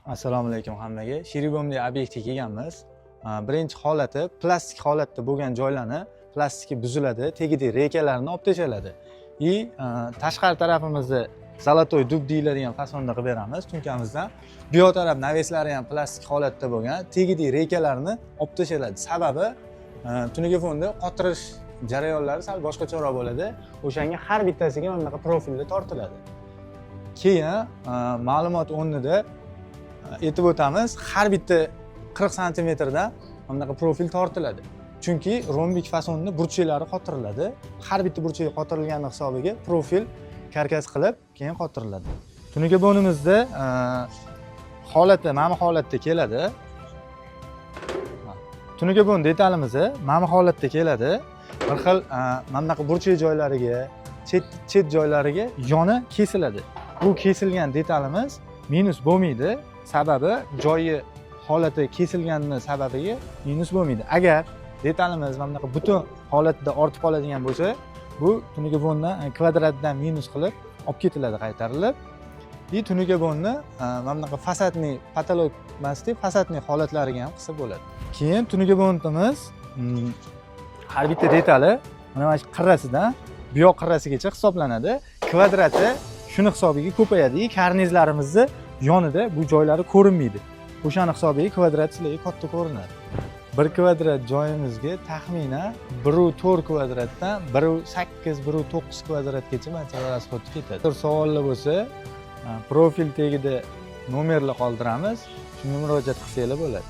Assalomu alaykum hammaga. Shiribomli obyektga kelganmiz. Birinchi holati, plastik holatda bo'lgan joylarni plastiki buziladi, tegidagi reykalarni olib tashlanadi. И tashqari tarafimizni золотой дуб deyiladigan fasonda qilib beramiz tunkamizdan. Bu yoq taraf навес lari ham plastik holatda bo'lgan, tegidagi reykalarni olib tashlanadi. Sababi tunuka fonda qotirish jarayonlari sal boshqacharoq bo'ladi. O'shanga har bittasiga mana bunaqa profilda tortiladi. Keyin ma'lumot o'rnida aytib o'tamiz, har bitta 40 santimetrdan mana bunaqa profil tortiladi. Chunki rombik fasonni burchaklari qotiriladi. Har bitta burchagi qotirilgani hisobiga profil karkas qilib, keyin qotiriladi. Tunuka bonimizda holati mana bu holatda keladi. Tunuka bon detalimiz mana bu holatda keladi. Bir xil mana bunaqa burchak joylariga, chet chet joylariga yoni kesiladi. Bu kesilgan detalimiz minus bo'lmaydi. Sababi, joyi holati kesilganini sababiga minus bo'lmaydi. Agar detalimiz mana bunaqa butun holatda ortib qoladigan bo'lsa, bu tunuka bondan kvadratdan minus qilib olib ketiladi qaytarilib. И tunuka bonni mana bunaqa фасадный потолок emasda, фасадный holatlariga ham qilsa bo'ladi. Keyin tunuka bonimiz har bitta detali mana shu qirrasidan bu yoq qirrasigacha hisoblanadi. Kvadrati shuni hisobiga ko'payadi и karnizlarimizni yonida bu joylari ko'rinmaydi. O'shani hisobiga kvadrat sizlarga katta ko'rinadi. 1 kvadrat joyimizga taxminan 1,4 kvadratdan 1,8, 1,9 kvadratgacha material расход ketadi. Bir savollar bo'lsa, profil tagida nomerlar qoldiramiz. Shunga murojaat qilsanglar bo'ladi.